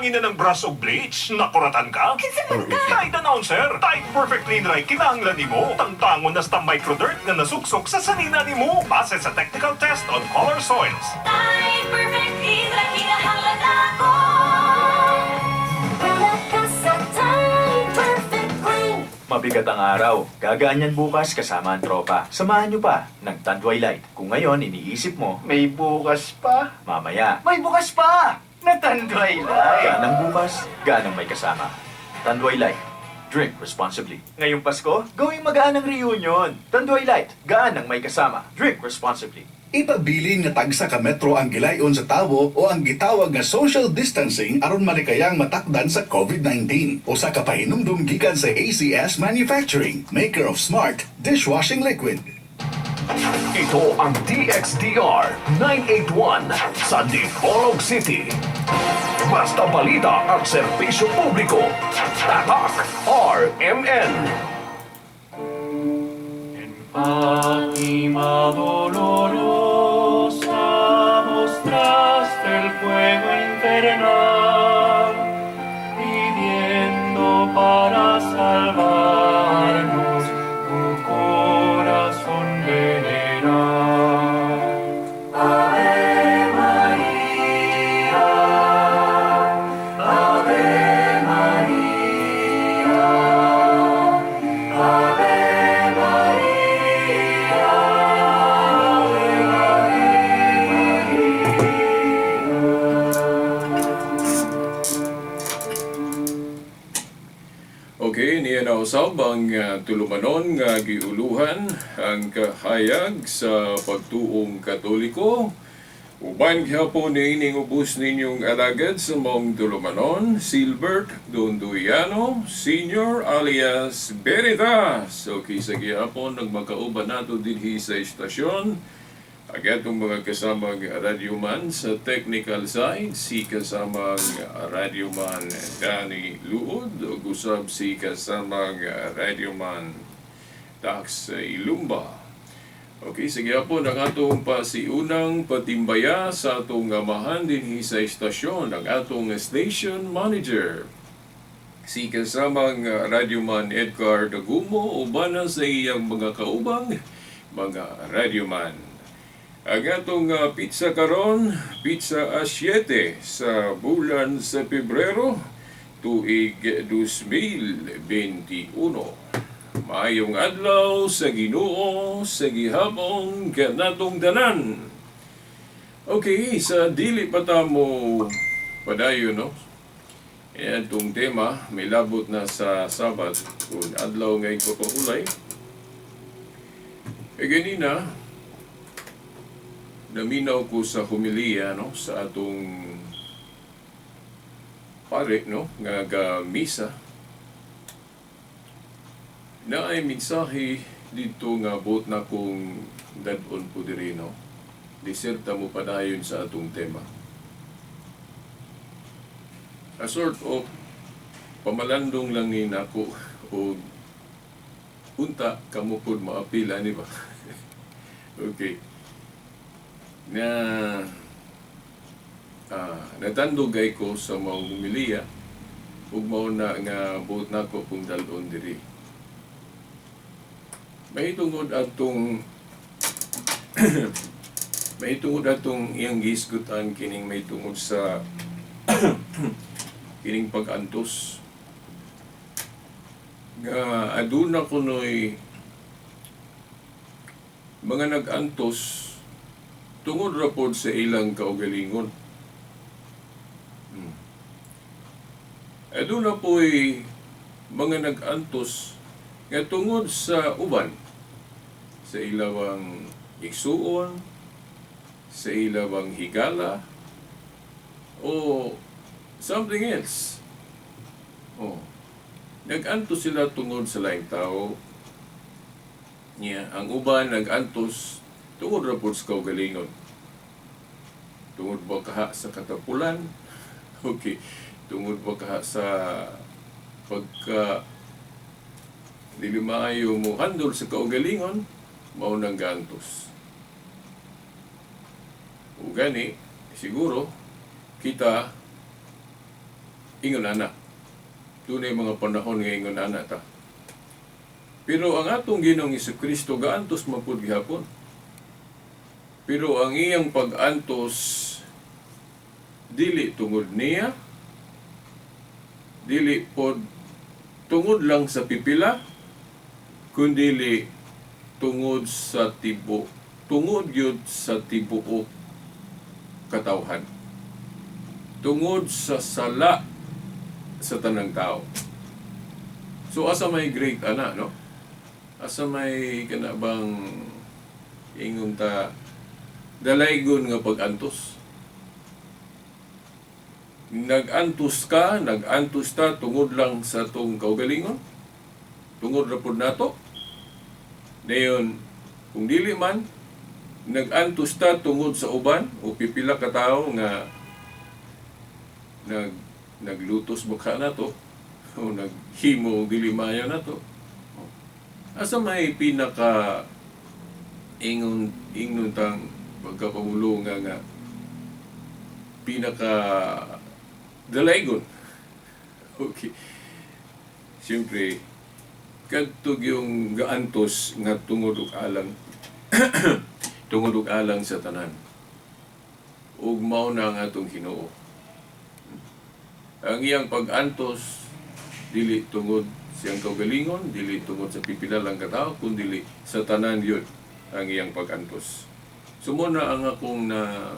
Hangin na ng brush o bleach. Nakuratan ka? Kinsa man ka? Tide announcer. Tide Perfect Clean Ray kinahanglan nimo. Tangtangon na sa microdirt nga nasuksok sa sanina nimo. Base sa technical test on color soils. Tide Perfect Clean ra kinahanglan ako. Wala ka sa Tide Perfect Clean. Mabigat ang araw. Gagaan yan bukas kasama ang tropa. Samahan nyo pa ng Tanduay Light. Kung ngayon iniisip mo, May bukas pa. Mamaya, May bukas pa! Na Tanduay Light! Gaan ang bukas, gaan ang may kasama. Tanduay Light. Drink responsibly. Ngayong Pasko, gawing magaan ang reunion. Tanduay Light. Gaan ang may kasama. Drink responsibly. Ipabilin nga tagsa ka metro ang gilayon sa tawo o ang gitawag nga social distancing aron malikayang matakdan sa COVID-19. Usa ka pahinumdum gikan sa ACS Manufacturing, maker of smart dishwashing liquid. Ito ang DXDR 981 sa Dipolog City. Basta balita at serbisyo publiko. Tatak RMN. En Fátima dolorosa mostraste el fuego infernal, pidiendo para salvarnos tu corazón veneral. Ave María, Ave María, Ave María, Ave María. Okay, niya na usab ang tulumanon nga giuluhan ang kahayag sa pagtuong Katoliko. Uban gihapon niining ubos ninyong alagad sa maong tulumanon, Silbert Donduiano, Senior alias Veritas. Okay, sa gihapon nagmakauban nato dinhi sa istasyon. Ang atong mga kasamang radyoman sa technical side, si kasamang radyoman Danny Luod, ug usab si kasamang radyoman Dax Ilumba. Okay, sige po ang atong pasiunang patimbaya sa atong amahan dinhi sa istasyon, ang atong station manager, si kasamang radyoman Edgar Dagumo, uban na sa iyang mga kaubang mga radyoman. Ang atong petsa karon, petsa a 7 sa bulan sa Pebrero, tuig 2021. Maayong adlaw sa Ginoo sa gihapon kanatong tanan. Okay, sa dili pa ta mo padayon, no? E atong tema, may labot na sa Sabat kung adlaw nga igpapahulay. E ganina, naminaw ko sa homilya, no, sa atong pare, no, nga ga misa na ay mensahe dito nga buot na kong dad-on po diri, no, diserta mo padayon sa atong tema, a sort of pamalandong lang ni nako o unta kamo pod maapila ni ba. Okay na natandog ko sa maong humiliya ug mao na nga buot nako kung dal-on diri mahitungod atong iyang gihisgutan kining may tungod sa kining pag-antos nga aduna kunoy mga nag-antos tungod ra pod sa ilang kaugalingon. Aduna po'y mga nag-antos nga tungod sa uban, sa ilawang igsuon, sa ilawang higala, o something else. Oh. Nag-antos sila tungod sa laing tao. Niya, ang uban nag-antos tungod ra pod sa kaugalingon. Tungod ba kaha sa katapulan? Okay. Tungod ba kaha sa pagka dili maayo mo handle sa kaugalingon, mao nang gaantos. O gani, siguro, kita Ingon ana. Dunay mga panahon nga ingon ana ta. Pero ang atong Ginoong Kristo gaantos man pud gihapon. Pero ang iyang pag-antos dili tungod niya, dili pod tungod lang sa pipila, kundili tungod sa tibo, tungod gyud sa tibuok katawhan. Tungod sa sala sa tanang tao. So asa may great ana, no? Asa may kana bang ingon ta dalaygon nga pag-antos. Nag-antos ka, nag-antos ta tungod lang sa atong kaugalingon. Tungod ra pud nato. Dayon, kung dili man, nag-antos ta tungod sa uban o pipila ka tawo nga naglutos baka nato o naghimo og dili maayo nato. Asa may pinaka ingon tang pagkapamulonga nga pinaka dalaygon? Okay. Siyempre, kadto yung gaantos nga tungod og alang sa tanan. Ug mao na ang atong Ginoo. Ang iyang pag-antos dili tungod siyang kaugalingon, dili tungod sa pipila lang ka tawo, kundi sa tanan yun ang iyang pag-antos. So mao na ang akong na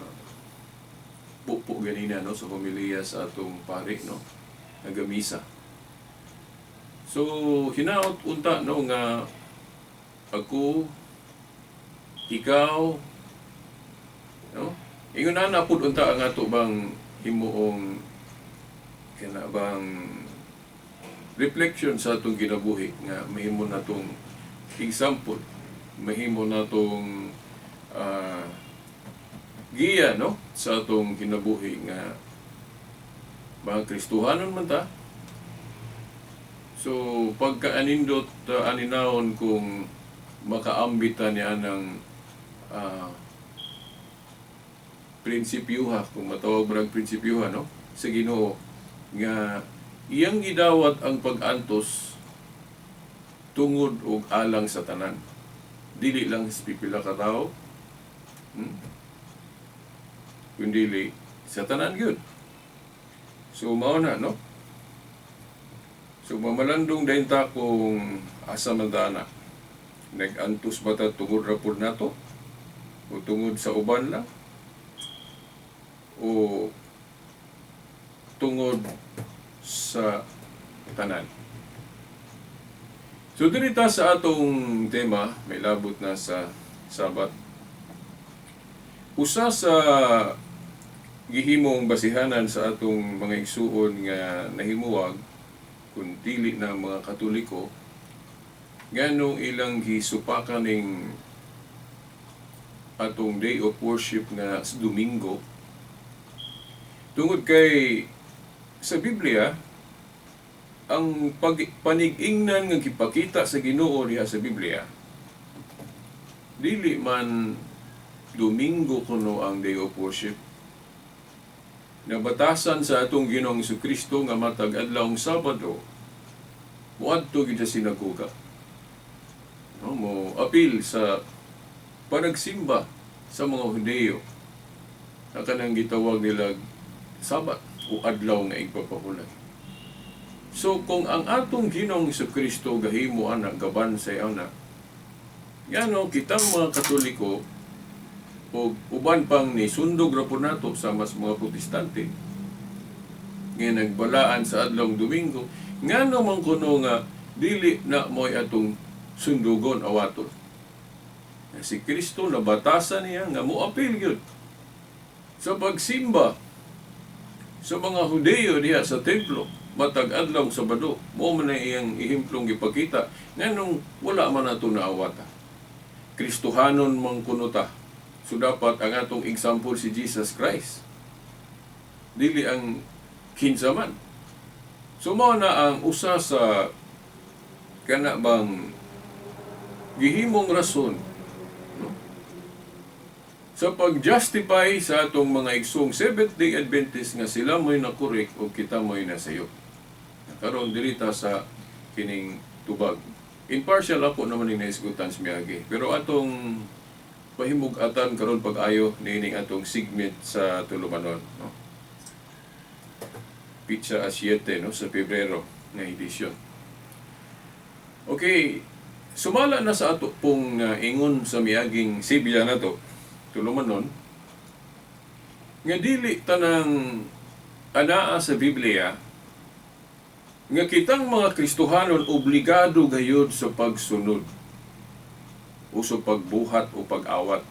pupo ganina, no, sa pamilya sa atong pari, no, nagamisa. So hinaot unta, no, nga ako, ikaw, no, ingon na pud unta ang ato bang himuong kana bang reflection sa atong kinabuhi nga mahimo natong example, mahimo natong giya, no, sa atong kinabuhi nga mga Kristohanon man ta. So pagkaanindot aninahon kung makaambit ta niya ng prinsipyuha, kung matawag ba ng prinsipyuha, no, sa Ginoo nga iyang gidawat ang pag-antos tungod og alang sa tanan, dili lang sa pipila ka tawo, Kundili sa tanan gyud. So mao na, no. So mamalandong dayon ta kung asa man ta na. Nag-antos ba ta tungod ra pud nato o tungod sa uban lang o tungod sa tanan? So diri ta sa atong tema, may labot na sa Sabat. Usa sa gihimong basihanan sa atong mga igsuon nga nahimuwag kung dili na mga Katoliko, nganong ilang gisupakan ning atong day of worship nga sa Domingo, tungod kay sa Biblia ang panigingnan nga gipakita sa Ginoo diha sa Biblia, dili man Domingo kuno ang day of worship. Nabatasan sa atong Ginoong Kristo nga matag adlawng Sabado moadto gid sa sinagoga, no, mo apil sa panagsimba sa mga Hudeyo na kanang gitawag nila Sabat o adlaw nga igpapahulay. So kung ang atong Ginoong Kristo gahimo ana, gabansay ana, ngano kitang mga Katoliko o uban pang ni sundog ra po nato sa mas mga Protestante nga nagbalaan sa adlawng Domingo, ngano man kuno nga dili na mo'y atong sundugon awaton? Si Kristo nabatasan niya nga moapil gyud sa pagsimba sa mga Hudeyo diha sa templo matag adlaw Sabado. Mao man na iyang ehemplong gipakita. Nganong wala man nato naawata? Kristohanon man kuno ta. So dapat ang atong example si Jesus Christ, dili ang kinsa man. So mao na ang usa sa kana bang gihimong rason, no? Sa pag-justify sa atong mga igsoong Seventh-day Adventist nga sila mo'y na-correct o kita mo'y nasayop. Karon diri ta sa kining tubag. Impartial ako naman ni naisgutan sa miagi. Pero atong pahimug-atan karon pag-ayo niining atong segment sa tulumanon, no? Petsa a 7, no, sa Pebrero nga edisyon. Okay, sumala na sa ato pong ingon sa miaging Sibya na to, tulumanon, nga dili tanang anaa sa Biblia nga kitang mga Kristohanon obligado gayud sa pagsunod o sa pagbuhat o pag-awat.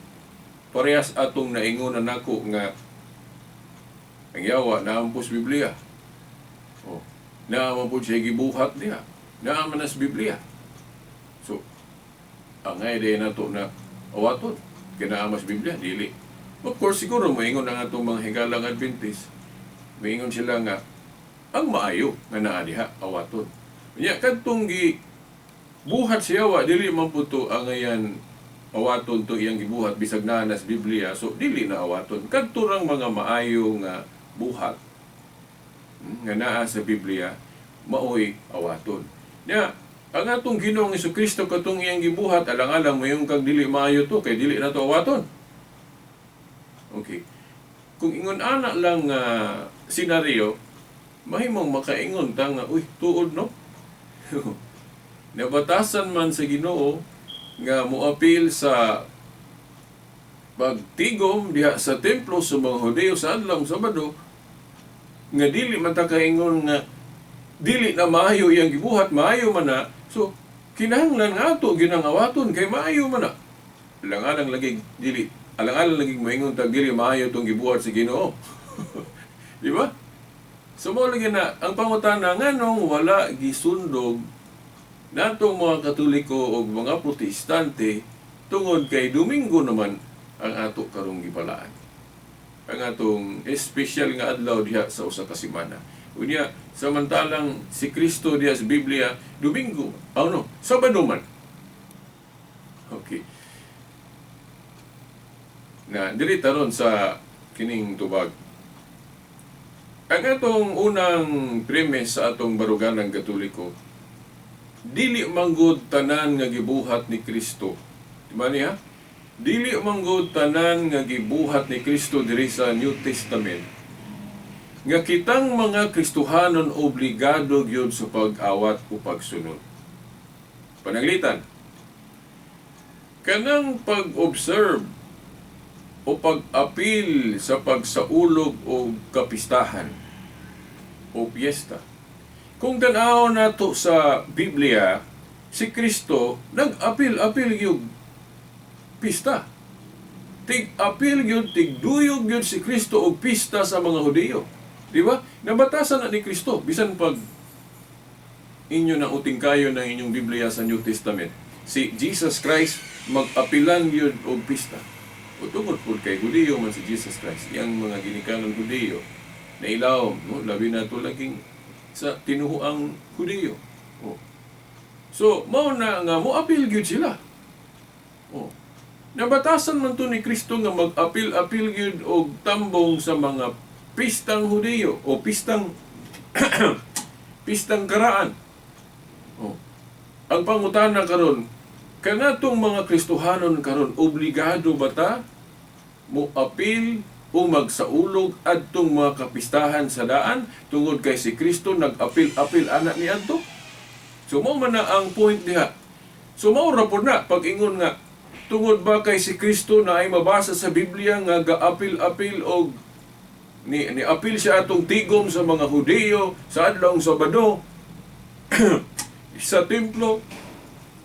Parehas atong naingon na nako nga ang yawa naampos Biblia. O, naa man pud siya gibuhat niya. Naa man na sa Biblia. So, angay day nato na awaton. Kinaama sa Biblia, dili. Of course, siguro moingon ang atong mga higalang Adventist. Moingon sila nga ang maayo nga naa diha awaton. Nya kadtong gi buhat siya wa dili man pud to angayan awaton to iyang gibuhat bisag naa na sa Biblia, so dili na awaton. Kadto rang mga maayo nga buhat nga naa sa Biblia maoy awaton. Nya ang atong Ginoong Hesukristo katong iyang gibuhat alang-alang mayong kag dili maayo to kay dili na to awaton. Okay. Kung ingon ana lang senaryo, mahimong makaingon ta nga, uy, tuod no? Nabatasan man sa Ginoo nga moapil sa pagtigom diha sa templo sa mga Hudyo sa adlawng Sabado, nga dili man ta kaingon nga dili na maayo iyang gibuhat, maayo man na. So kinahanglan nga ato ginangawaton kay maayo man na. Alang-alang lagi dili, alang-alang lagi moingon tag dili maayo tong gibuhat sa Ginoo. Di ba? So mao lagi na ang pangutana nganong wala gisundog natong mga Katoliko o mga Protestante tungod kay Domingo naman ang ato karong gibalaan. Ang atong espesyal nga adlaw diha sa usa ka semana. Unya, samantalang si Kristo diha sa Biblia, Domingo, oh no, Sabado man. Okay. Na diri taron sa kining tubag. Ang atong unang premise sa atong baruganang Katoliko, dili manggod tanan nga gibuhat ni Kristo. Di ba niya? Dili manggod tanan nga gibuhat ni Kristo diri sa New Testament nga kitang mga Kristohanon obligado gyud sa pag-awat o pagsunod. Pananglitan, kanang pag-observe o pag-apil sa pagsaulog o kapistahan o piyesta. Kung tan-aw nato sa Biblia, si Kristo nag-apil-apil yung pista. Tig-apil yun, tigduyog yun si Kristo og pista sa mga Hudiyo. Di ba? Nabatasan na ni Kristo. Bisan pag inyo na uting kayo ng inyong Biblia sa New Testament, si Jesus Christ mag-apilan yun og pista. O tungod po kay Hudiyo man si Jesus Christ, iyang mga ginikanan Hudiyo, na ilawom, no? Labi na ito laging sa tinuhuang Hudiyo. O. So, mao na nga, mo-apil gyud sila. O. Nabatasan man to ni Kristo nga mag-apil-apil gyud og tambong sa mga pistang Hudiyo o pistang pistang karaan. O. Ang pangutana karon, kanatong mga Kristohanon karon obligado ba ta mo-apil o magsaulog adtong mga kapistahan sa daan tungod kay si Kristo nag-apil-apil ana ni adto? So mao man na ang point diha. So mao ra pud na pag-ingon nga tungod ba kay si Kristo na ay mabasa sa Biblia nga gaapil-apil og ni apil siya atong tigom sa mga Hudiyo sa adlawng Sabado sa templo,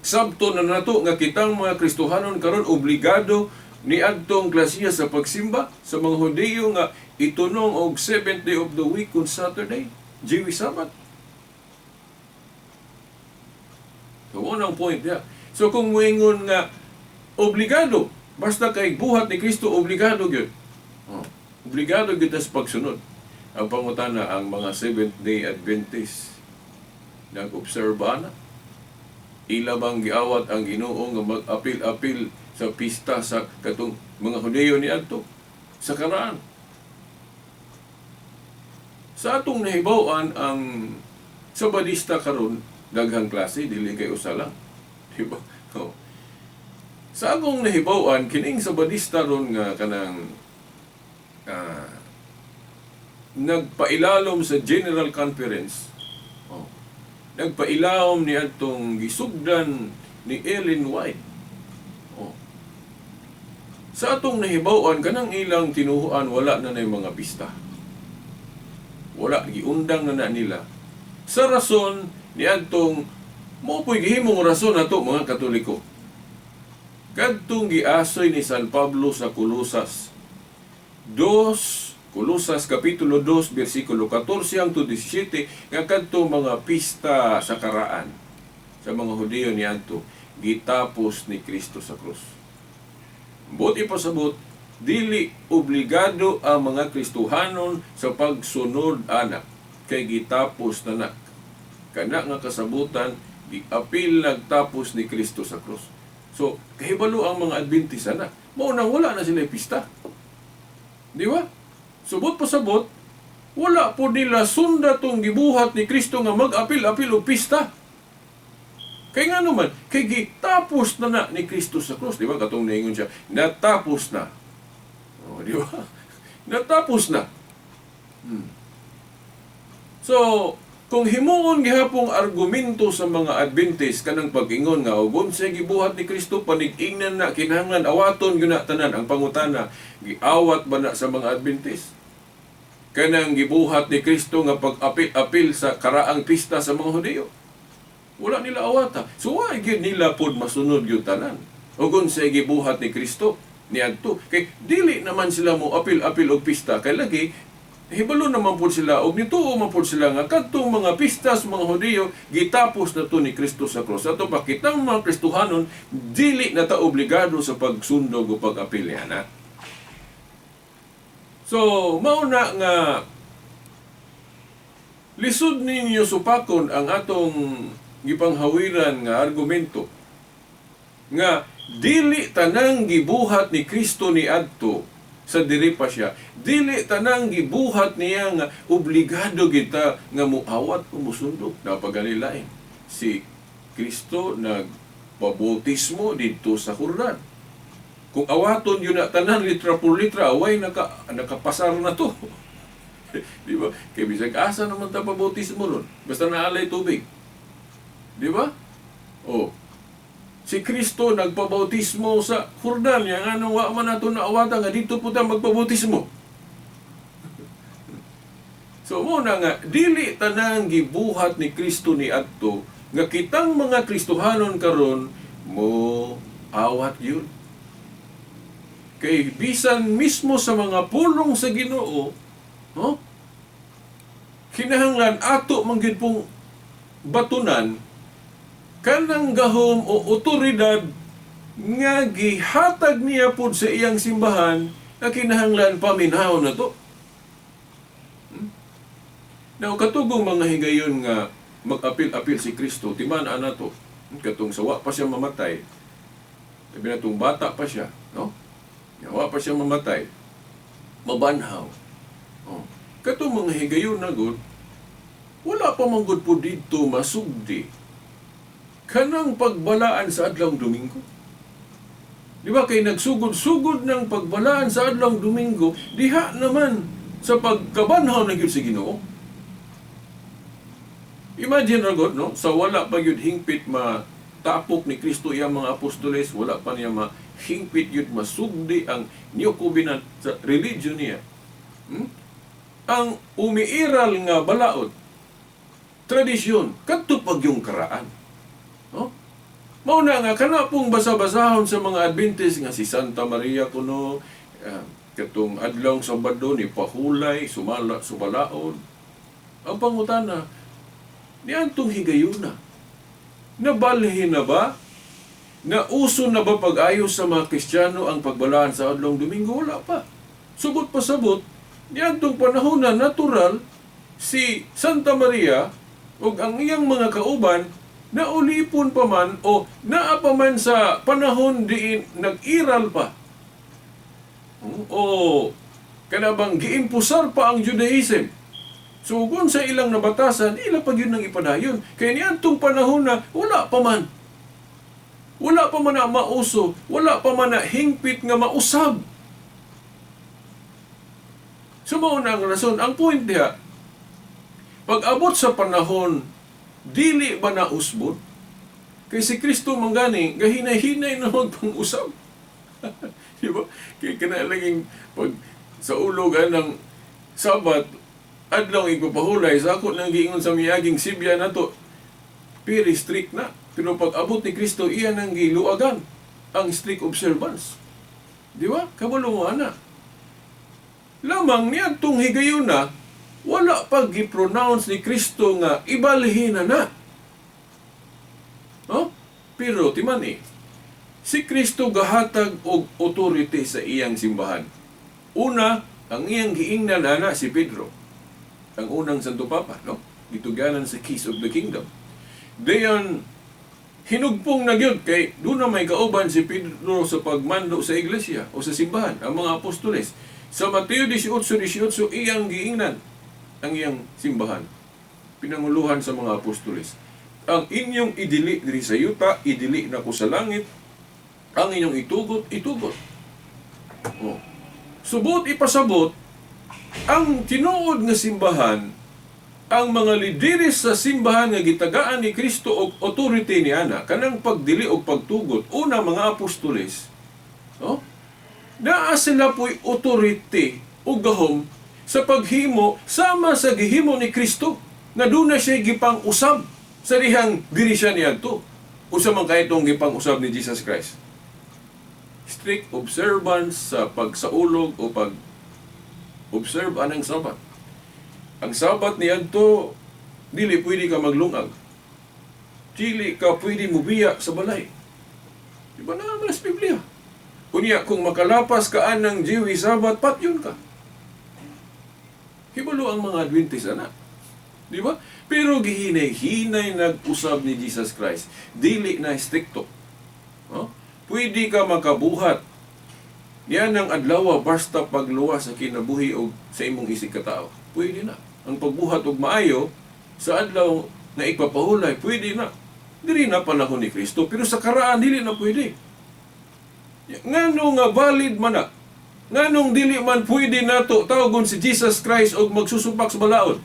sabto na nato nga kitang mga Kristohanon karon obligado ni adtong klasiya sa pagsimba sa mga Hudiyo nga itunong og 7th day of the week kung Saturday, Jewish Sabbath. So, unang point niya. So kung moingon nga obligado, basta kay buhat ni Kristo obligado gyud. Oh, obligado gyud sa pagsunod. Ang pangutana ang mga Seventh Day Adventist nag-observe na. Ila bang giawat ang Ginoo nga mag-apil-apil sa pista sa katong mga Hudeyo ni adto sa karaan. Sa atong nahibaw-an, ang Sabadista karon daghang klase, dili kay usa lang. Di ba? Oh. Sa akong nahibaw-an, kining Sabadista ron nga kanang nagpailalom sa General Conference, oh, nagpailalom ni adtong gisugdan ni Ellen White. Oh. Sa atong nahibaw-an, kanang ilang tinuhuan, wala na na yung mga pista. Wala, giundang na na nila. Sa rason ni adtong mao po'y gihimong rason nato mga Katoliko. Kadtong giasoy ni San Pablo sa Colosas 2, Colosas Kapitulo 2, versikulo 14 hangtod 17, nga kadtong mga pista sa karaan sa mga Hudiyo niadto gitapos ni Kristo sa krus. Buot ipasabot, dili obligado ang mga Kristohanon sa pagsunod anak kay gitapos na na. Kana nga kasabutan giapil nagtapos ni Kristo sa krus. So, kahibalo ang mga Adventista na. Mao nang wala na sila pista. Di ba? Subot pasabot, wala po nila sunda tong gibuhat ni Kristo nga mag-apil-apil og pista. Kay nga naman, kay gitapos na na ni Kristo sa krus. Di ba? Katong naingon siya, natapos na. O, di ba? Natapos na. So, kung himuon gihapong argumento sa mga Adventist kanang pag-ingon nga og unsay gibuhat ni Kristo panig-ingnan na kinahanglan awaton gyud na tanan, ang pangutana, giawat ba na sa mga Adventist kanang gibuhat ni Kristo nga pag-apil-apil sa karaang pista sa mga Hudiyo? Wala nila awata. So wa gyud nila pod masunod gyud tanan og unsay gibuhat ni Kristo niadto, kay dili naman sila mo apil-apil og pista, kay lagi hibalo naman po sila og nituo man po sila nga kadtong mga pistas mga Hudiyo gitapos na to ni Kristo sa krus. Ato pa kitang mga Kristohanon dili na ta obligado sa pagsundog o pag-apil niana. So mao na nga lisod ninyo supakon ang atong gipanghawiran nga argumento nga dili tanang gibuhat ni Kristo ni adto sa diri pa siya, dili tanang gibuhat niya nga obligado kita nga muawat o musundog. Napaganilain si Kristo nagpabautismo didto sa Jordan. Kung awaton yun na tanan litra por litra, away nakapasar na to. Di ba? Kay bisag asa naman ta pabautismo nun, basta naalay tubig. Di ba? O, si Kristo nagpabautismo sa Jordan, yang anong wa man nato naawatan nga dito po ta magpabautismo. So mo na nga dili tanang gibuhat ni Kristo ni adto nga kitang mga Kristohanon karon mo awat yun. Kay bisan mismo sa mga pulong sa Ginoo, no? Kinahanglan ato man gyud pong batunan kanang gahom o otoridad nga gihatag niya pod sa iyang simbahan na kinahanglan paminaw na to. Now, katugong mga higayon nga mag-apil-apil si Kristo, timan-an na to. Katong sawa pa siya mamatay, sabi na tong bata pa siya, no? Wa pa siya mamatay, mabanhaw. Oh. Katong mga higayon na gud, wala pa man gud po dito masugdi kanang pagbalaan sa adlawng Domingo. Di ba kay nagsugod-sugod ng pagbalaan sa adlawng Domingo, diha naman sa pagkabanhaw na gyud sa Ginoo. Imagine ra gud, no? Sa wala pa gyud hingpit matapok ni Kristo iyang mga apostoles, wala pa niya mahingpit gyud masugdi ang New Covenant sa religion niya. Ang umiiral nga balaod, tradisyon, kadto pag yung karaan. No? Mao na nga kana pong basa-basahon sa mga Adventist nga si Santa Maria kuno, katong adlawng Sabado ni pahulay sumala subalaod. Ang pangutana niadtong higayuna, nabalhin na ba? Nauso na ba pag-ayos sa mga Kristiyano ang pagbalaan sa adlawng Domingo? Wala pa. Subot pa sabot, niadtong panahon na natural si Santa Maria ug ang iyang mga kauban naulipon pa man o naa pa man sa panahon diin nag-iral pa O kana bang giimpusar pa ang Judaism. So kung sa ilang nabatasan, ila pa gyud nang ipadayon. Kay niadtong panahon na wala pa man. Wala pa man na mauso, wala pa man na hingpit nga mausab. So mao na ang rason, ang point diha, pag abot sa panahon, dili ba na usbon? Kay si Kristo manggani, gahinay-hinay na magpang-usab. Di ba? Kay kana laging pag sa ulog anang Sabat, adlaw igpapahulay, sa ako nang giingon sa miaging Sibya nato, very strict na. Pero pag abot ni Kristo, iya nang giluagan ang strict observance. Di ba? Kabalo mo ana. Lamang niadtong higayuna, wala pa gi-pronounce ni Kristo nga ibalhin na na. No? Pero timan eh, si Kristo gahatag og authority sa iyang simbahan. Una, ang iyang giingnan ana si Pedro, ang unang Santo Papa, no? Gitugyanan sa keys of the kingdom. Dayon, hinugpong na gyud kay doon na may kauban si Pedro sa pagmando sa iglesia o sa simbahan, ang mga apostoles. Sa Mateo 18:18, iyang giingnan ang iyang simbahan, pinanguluhan sa mga apostoles. Ang inyong idili diri sa yuta, idili na ko sa langit. Ang inyong itugot, itugot. Oh. Subot ipasabot, ang tinuod nga simbahan, ang mga lideres sa simbahan nga gitagaan ni Kristo og authority ni ana, kanang pagdili og pagtugot, una mga apostoles, no? Naa sila po'y authority o gahom sa paghimo sama sa gihimo ni Kristo nga duna siya gipang-usab sa dihang diri siya niadto. Usa man kay itong gipang-usab ni Jesus Christ. Strict observance sa pagsaulog o pag observe anang Sabat. Ang Sabat niadto dili pwede ka maglungag. Dili ka pwede mubiya sa balay. Di ba naa man sa Biblia? Unya, kung makalapas ka anang Jewish Sabat, patyon ka. Hibalo ang mga Adventist, ana. Di ba? Pero gihinay-hinay nag-usab ni Jesus Christ. Dili na strikto. No? Pwede ka makabuhat. Yan ang adlaw basta pagluwas sa kinabuhi o sa imong isig katao. Pwede na. Ang pagbuhat og maayo sa adlaw na ipapahulay, pwede na. Dili na panahon ni Kristo, pero sa karaan dili na pwede. Ngano nga valid man na? Nganong dili man pwede nato tawgon si Jesus Christ og magsusupak sa balaod?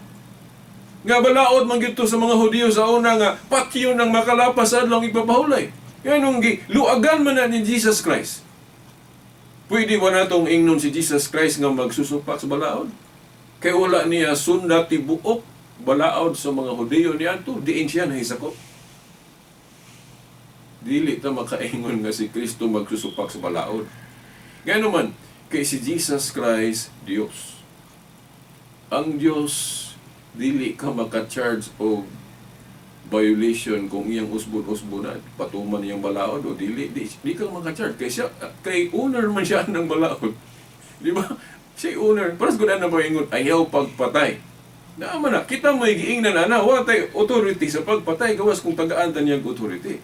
Nga balaod man gyud to sa mga Hudiyo sa una nga patyon ang makalapas sa adlong ipapahulay. Nganong giluagan man na ni Jesus Christ? Pwede ba natong ingnon si Jesus Christ nga magsusupak sa balaod? Kay wala niya sunda tibuok balaod sa mga Hudiyo niadto, diin siya nahisakop. Dili ta makaingon nga si Kristo magsusupak sa balaod. Ngano man, kay si Jesus Christ Dios. Ang Dios dili ka maka-charge og violation kung iyang usbon-usbonan, patuman iyang balaod o dili, di ka maka-charge kay siya, kay owner man siya ng balaod. Di ba? Siya owner. Paras gud na ba ingon ayaw pagpatay. Naa man na, kita may giingnan ana, wa tay authority sa pagpatay gawas kung tagaan ta niyang authority.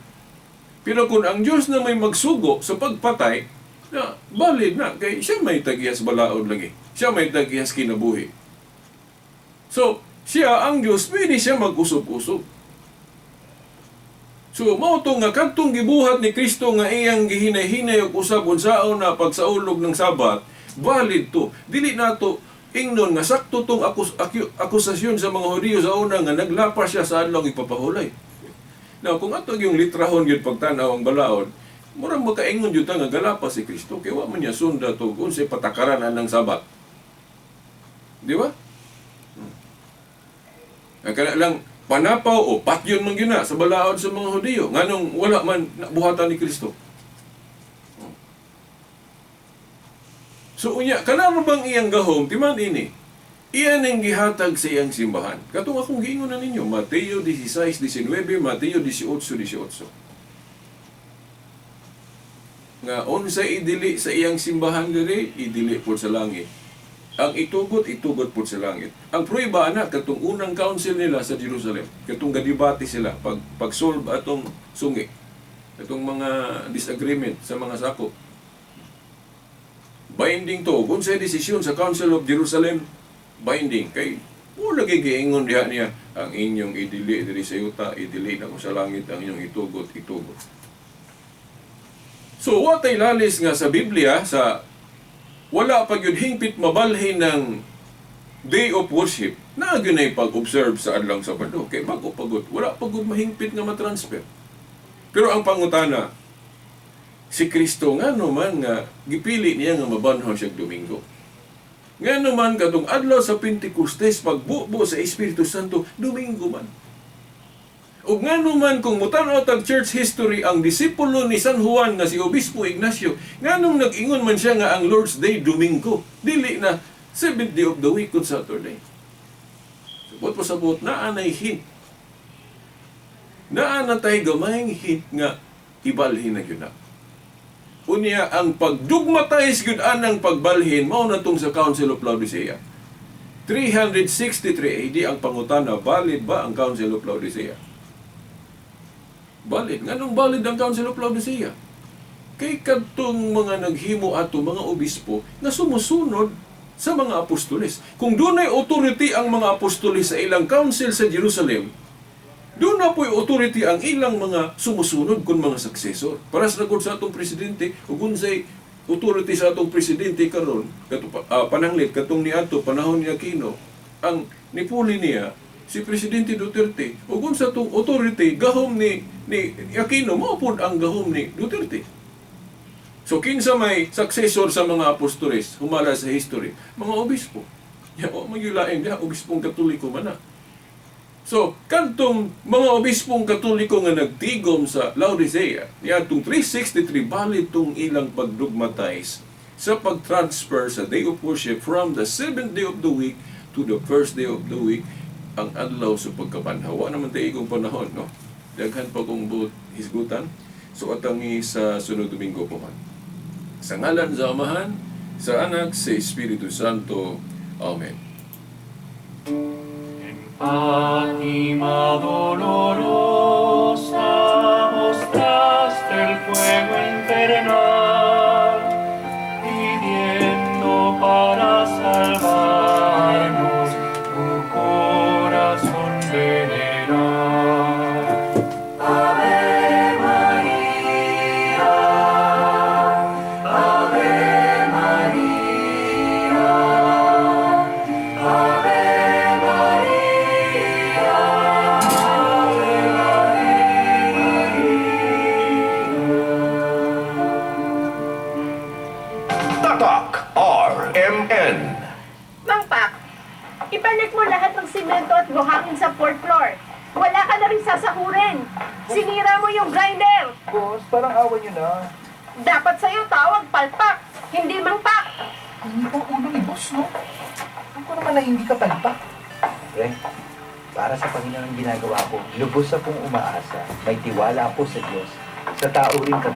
Pero kung ang Diyos na may magsugo sa pagpatay, na valid na kay siya may tagiyas balaod lagi. Siya may tagiyas kinabuhi. So, siya ang Diyos, pwede siya mag-usop-usop. So, mao to nga kadtong gibuhat ni Kristo nga iyang gihinay-hinay og usab unsaon na pagsaulog ng Sabat, valid to. Dili nato ingnon nga sakto tong akusasyon sa mga Hudiyo sa una nga naglapas siya sa adlong ipapahulay. Now, kung ato yung litrahon yun pagtanaw ang balaod, murang makaingon yun ta nga galapas si Kristo, kay wa man niya sunda to unsay patakaran anang Sabat. Di ba? Ang kana lang panapaw o patyon man gyud na sa balaod sa mga Hudiyo nganong wala man buhatan ni Kristo. So unya kana bang iyang gahom timan ini? Iyan ang gihatag sa iyang simbahan. Katong akong giingon na ninyo, Mateo 16:19, Mateo 18:18. Nga unsay idili sa iyang simbahan diri, idili pod sa langit. Ang itugot, itugot pod sa langit. Ang prueba ana katong unang council nila sa Jerusalem, katong gadebate sila pag-solve atong sungi, atong mga disagreement sa mga sakop. Binding to. Kung sa desisyon sa Council of Jerusalem, binding. Kay wala lagi giingon diha niya ang inyong idili diri sa yuta, idili na ko sa langit ang inyong itugot, itugot. So, watay lalis nga sa Biblia sa wala pa gyud hingpit mabalhin ng day of worship na gyud ay pag-observe sa adlawng Sabado kay bago pagod wala pa gud mahingpit nga matransfer. Pero ang pangutana, si Kristo ngano man nga gipili niya nga mabanhaw siya Domingo? Ngano man katong adlaw sa Pentecostes pagbubo sa Espiritu Santo Domingo man? Ug ngano man kung mutan-aw tag church history, ang disipulo ni San Juan nga si Obispo Ignacio, nganong nag-ingon man siya nga ang Lord's Day Domingo, dili na seventh day of the week kung Saturday? Sabot po sabot, naa nay hint. Naa na tay gamayng hint nga ibalhin na gyud na. Unya, ang pagdugmatize gyud anang pagbalhin mao na tong sa Council of Laodicea. 363 AD. Ang pangutana, valid ba ang Council of Laodicea? Valid. Nganong valid ang Council of Laodicea? Kay kadtong mga naghimo ato mga obispo nga sumusunod sa mga apostoles. Kung dunay authority ang mga apostoles sa ilang council sa Jerusalem, doon na po'y authority ang ilang mga sumusunod kung mga successor. Para sa sa atong presidente, ug unsay authority sa atong presidente karon, kato, pananglit katong niadto panahon ni Aquino, ang nipuli niya si Presidente Duterte, ug unsa tong authority, gahom ni Aquino mao pod ang gahom ni Duterte. So kinsa may successor sa mga apostoles humala sa history? Mga obispo. Ya, wa man lain diha, obispong Katoliko man na. So, kadtong mga obispong Katoliko nga nagtigom sa Laodicea, niadtong 363, valid tong ilang pagdogmatize sa pag-transfer sa day of worship from the seventh day of the week to the first day of the week, ang adlaw sa pagkabanhaw. Wa naman tayo igong panahon, no? Daghan pa kong buot hisgutan. So, atangi sa sunod Domingo po man. Sa ngalan sa Amahan, sa Anak, sa Espiritu Santo. Amen. En Fátima dolorosa mostraste el fuego infernal, pidiendo para salvarnos tu corazón veneral. Ave Maria, Ave Maria, Ave Maria, Ave Maria. Tatak RMN. Mang Pak, ibalik mo lahat ng simento at buhangin sa fourth floor. Wala ka na rin sasahurin. Sinira mo yung grinder. Boss, parang awa niyo na. Dapat sa'yo tawag palpak, hindi Mang Pak. Hindi pa ulo ni boss, no? Alam ko naman na hindi ka palpak. Pre, para sa Panginoon ang ginagawa ko, lubos akong umaasa, may tiwala ako sa Diyos, sa tao rin.